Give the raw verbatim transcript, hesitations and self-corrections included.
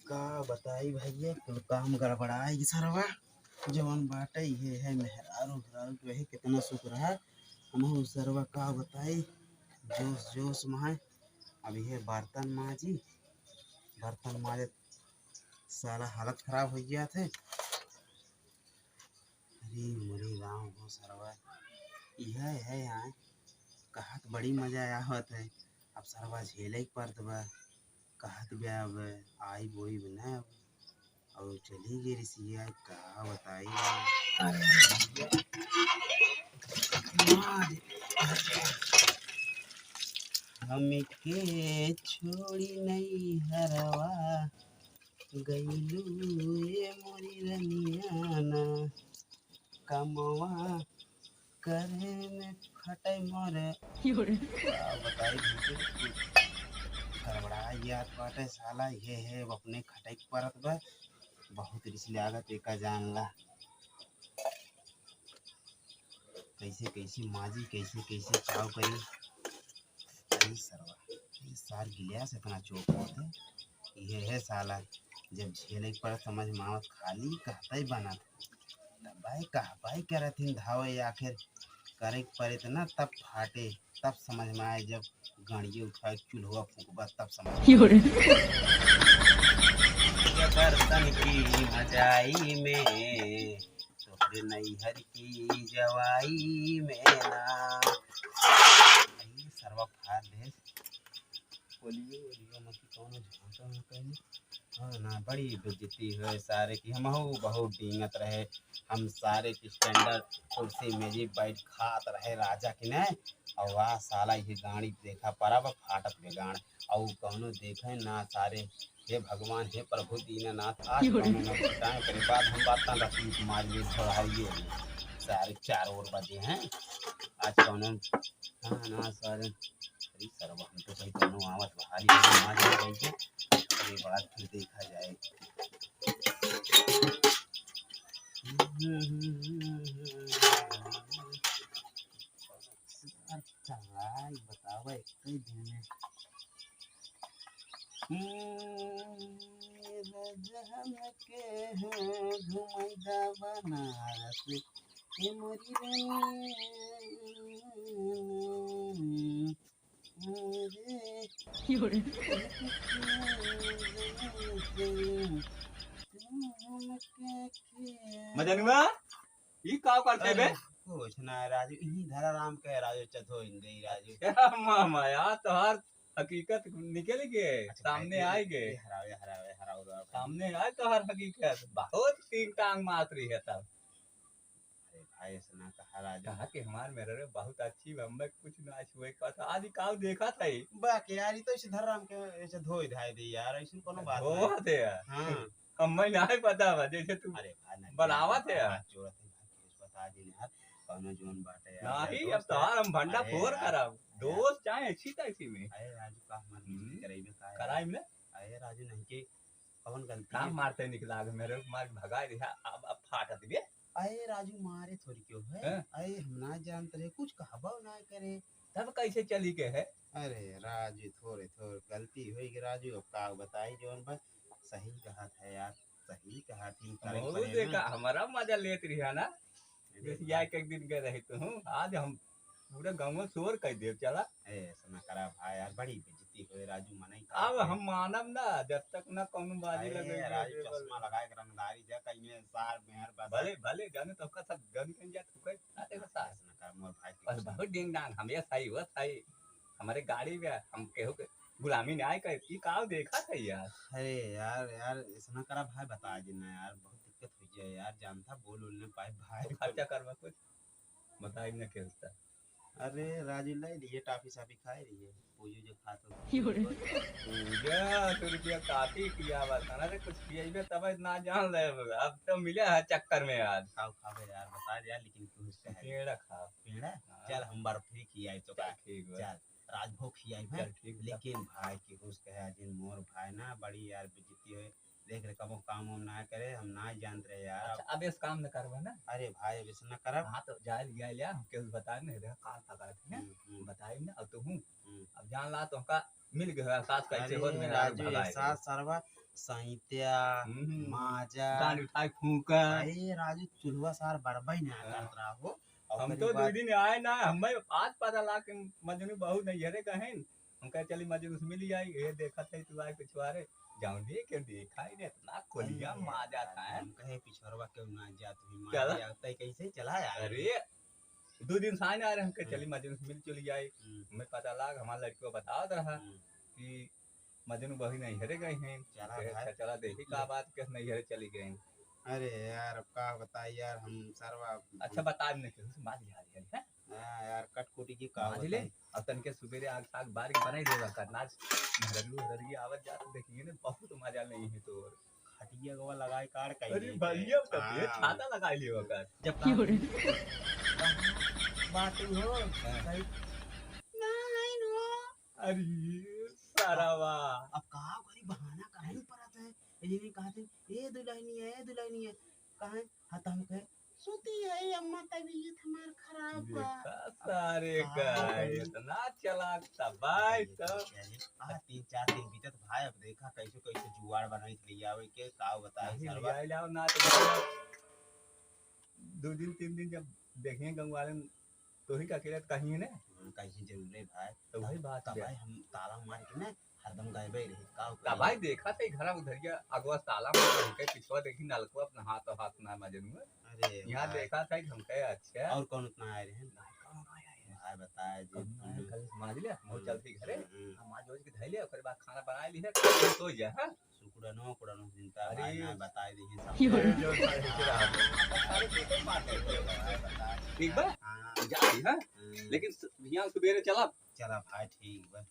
का बताई भैया, कुल काम गड़बड़ाई सरवा। जवन बाटे इहे है, मेहरारू उहरारू के वही कितना सुख रहा। हमहू सरवा का बताई, जोश जोश में है। अब इहे बर्तन माजी, बर्तन माजे साला हालत खराब होइ जात है। अरे मोरे राम हो सरवा, इहे है यहाँ, कहत बड़ी मजा आवत है। अब सरवा झेले के पड़त बा, कहत बा अब आई बोई ना, अब और चली गई रिसिया, का बताई। हमके छोड़ी नहीं हरवा गइलू ए मोरी रनिया ना, कमवा करे में फटे मोरे। का बताई भौजी, गड़बड़ा याद बाटे साला, ये है अब अपने खटे के परत बा, बहुत रिस लागत एका जान ला। कैसे कैसे माजी, कैसे कैसे चाव करी। अरे सरवा, ये सार गिलास इतना चोक होत है। ये है साला, जब झेले के पड़त समझ में आवत, खाली कहता ही बनत। तबाई कहबाई करत हिन धावे, आखिर करे के पड़े त ना, तब फाटे, तब समझ में आए, जब गाड़िए उठा के चूल्हा फूकबा, तब समझ में आए। ये बर्तन की मजाई में तोहरे नैहर की जवाई में ना। अरे सरवा फाड़ दे। बोलियो, बोलियो मत कि कौनो झांसा में कहीं। हाँ ना, बड़ी बेइज्जती हुए सारे की। हमहू बहुत डींगत रहे। हम सारे की स्टैंडर्ड कुर्सी में जी बैठ खात रहे राजा की ने। और वाह साला, ये गाड़ी देखा परा बा फाटत बे गाड़। और कौनो देखे ना सारे। हे भगवान, हे प्रभु दीनानाथ, आज कौनो न घटाएं, करे बाद हम बात ना रखी, मार ले छोड़ाइए। सारे चार ओर बजे हैं, आज कौनो, हाँ ना सारे, अरे सरवा, हम तो कहीं कौनो आवत बहारी है, मार ले जाइए, अरे बाद फिर देखा जाए। अच्छा भाई, बतावा, एक ही दिन में। हम्म, रजहन के है घुमैदा बनारस, ए मोरी रानी, मोरे। मजनुआ, ई का करते बे? अरे, कुछ ना राजू, इही धरा राम के राजू, चथो हिंदे ही राजू। मामा यार, तोहार हकीकत निकल गए, अच्छा, सामने भाई, आए गए। ये हराओ, ये हराओ, ये हराओ, हराओ। सामने आए तोहार हकीकत, बहुत तीन टांग मार रही है तब। अरे भाई, ऐसा ना कहा राजू। कहा कि हमार मेरे रे बहुत अच्छी बा, हमें कुछ ना छुए का था। आज काल देखा था ही। बा के यार, ई तो ऐसे धरा राम के ऐसे धोई धाई दे यार, ऐसे कोनो बात धोआ नहीं। दे यार। हाँ। हमें ना पता बा, जैसे तू अरे भाई, ना बनावत है यार। हाथ जोड़त है भाई, केस बता दे यार, कौनो जोन बाटे यार, नहीं, दोस्त अब तोहार हम भंडा अरे फोर यार, करब। अरे यार। दोस्त चाहे अच्छी तैसी में। अरे राजू, का हमार बेइज्जती हम्म। कराई में का यार? कराई में? अरे राजू, नहीं के कौन गलती का है? मारते निकला आगे मेरे, मार के भगाए रहा, अब, अब फाटत बे। अरे राजू, मारे थोड़ी क्यों है? हैं? अरे हम ना जानते रहे, कुछ कहबो ना करे। तब कैसे चली के है? अरे राजू, थोड़े, थोड़े गलती होई गई राजू, अब का बताई जोन बा, सही कहत है यार। सही कहा थी, करे बहुत पड़े देखा, ना। हमारा मजा लेत रही है ना। अरे जैसे भाई। जाए के एक दिन गए रहे तो हूँ, आज हम पूरा गाँव में शोर कर दे चला। ए, ऐसा ना करा भाई यार, बड़ी बेइज्जती होए राजू, मना ही अब करे। हम मानब ना, जब तक ना कौनो बाजी अरे लगे, राजू, ये चश्मा लगाए के रंगदारी जा, कहीं में सार मेहर बस। भले, भले, जाने तो का सब गन कहीं जा, तू कहीं, ना देखो सार। ऐसा ना कर, मोर भाई के बस कसम। बहुत डिंग डांग, हम ये सही, वो सही। हमारे गाड़ी में हम केहू के गुलामी नहीं आए कर, ई का देखा था यार? अरे यार, यार, ऐसा ना करा भाई, बता दे ना यार, बहुत दिक्कत हो जाए यार, जानता बोल उल नहीं पाए भाई। तो खर्चा करवा कुछ, बताई ना के होता। अरे राजू, ले लिए टाफी साफी खाए रही है, वो जो, जो खात हो। पूजा, तू रुपया काफी किया बा, खाना से कुछ किया ही तब ना जान ले, अब तो मिले है चक्कर में यार। खाओ, खाओ यार, बता दे यार, लेकिन क्यों उसका है? पेड़ा खाओ। पेड़ा? हाँ। चल, हम बर्फी खियाई तो चल, का? ठीक बा। चल। राजभोग खियाई है। चल, ठीक बा। लेकिन भाई की होश कहे, आज इन मोर भाई ना बड़ी यार बेइज्जती होए। देख रे, कबो काम वाम ना करे, हम ना जानत रहे यार। अच्छा, अब इस काम न करबे ना। अरे भाई, अब इस ना करब। हाँ, तो जाए लिया लिया, हम केहू बताए नहीं, देखा काल पकड़ के, हम्म, हम्म। बताई ना, अब तो हूँ। हम्म। अब जान ला, तो हमका मिल गया एहसास, कैसे अरे हो, मेरा राजू, भगाए एहसास के। सरवा, सैंत्या, हम्म। माजा। डांड उठाए फूंका। अरे राजू, चूल्हा सार बरबई ना हाँ। करत रहा हो। और हम ओकरी तो बाद दो दिन आए ना, हमें आज पता लाग कि मजनू बहू नैहरे गहिन। हम कहे, "चली मजनू से मिली आई।" ये देखत है तू आए पिछवारे, जौने के देखा ही नहीं, इतना कोलिया अरे माजा यार, था, हैं? हम कहे, "पिछवारवा क्यों ना जात हुई, चला। मार जाते कैसे चला यार?" अरे, दो दिन से आए ना रहे, हम कहे, हम्म। "चली मजनू से मिल चली आई।" हम्म। हमें पता लाग, हमारा लड़कियों बतावत रहा हम्म। कि मजनू बहू नैहरे गहिन। चला कहे, भाई। "अच्छा, चला देखी का हम्म। बात, के नैहरे चली गई।" अरे यार, अब का बताई यार, हम सरवा अच्छा, हम बता दे, केहू से माज लिहा लिहा, हैं? हाँ यार, कटकुटी की का माज ले, बताई। और तनके सुबेरे आग साग बारी बनाई देवा कर, नाच मेहररू हररिया आवत जात देखिए ने, बहुत मजा नहीं है तो। खटिया गवा लगाए काट कहीं अरे नहीं भैया, थे। तब ये हाँ। छाता लगाए लियो कर। जब की हो रही? बात हो, हाँ। कहीं ना है नो। अरे, सारावा। अब का करी, बहाना काहे परत है? ये नहीं कहते, "ए दुल्हनिया, ए दुल्हनिया।" कहे, हाँ, तो हम कहे, "सोती है अम्मा, तबीयत हमार खराब बा।" देखा सारे अब का का करी? इतना चालाक था भाई, ये तो तब। क्या है? आ, तीन चार दिन बीतत भाई, अब देखा कैसे कैसे जुगाड़ बनाई ले आवे के, का बताए नहीं, सरवा। ले आए लाओ ना तो भाई। दो दिन, तीन दिन जब देखें गाँव वाले तो ही का अकेले कहीं है ना? हाँ, कहीं जरूर है भाई। तो वही बात तब है। भाई हम ताला मार के ना हरदम गायबे रही। का तब भाई देखा थे घर उधरिया अगवा ताला मार के पिछवा देखी नलकवा अपना हाथ हाथ ना मजनू है। अरे यहाँ भाई। देखा था कि हम कहे अच्छा। और कौन उतना आए रहे? भाई कौन आया है? भाई बताए जी कौन आया तुम। कल मार लिया, मोर हम्म, चलती घरे। हम्म, हम्म। हम आज रोज के धैले, ओकर बाद खाना बना ली है, कल सो जा, हाँ? सुकुड़नो, कुड़नो चिंता अरे, भाई ना बताए दीजिए सब। ये जो सारे के रहा। अरे, तो मार देते हैं। ठीक बा? हाँ। जा रही, हाँ? हम्म। लेकिन स-, बिहान सुबेरे चला। चला भाई, ठीक बा।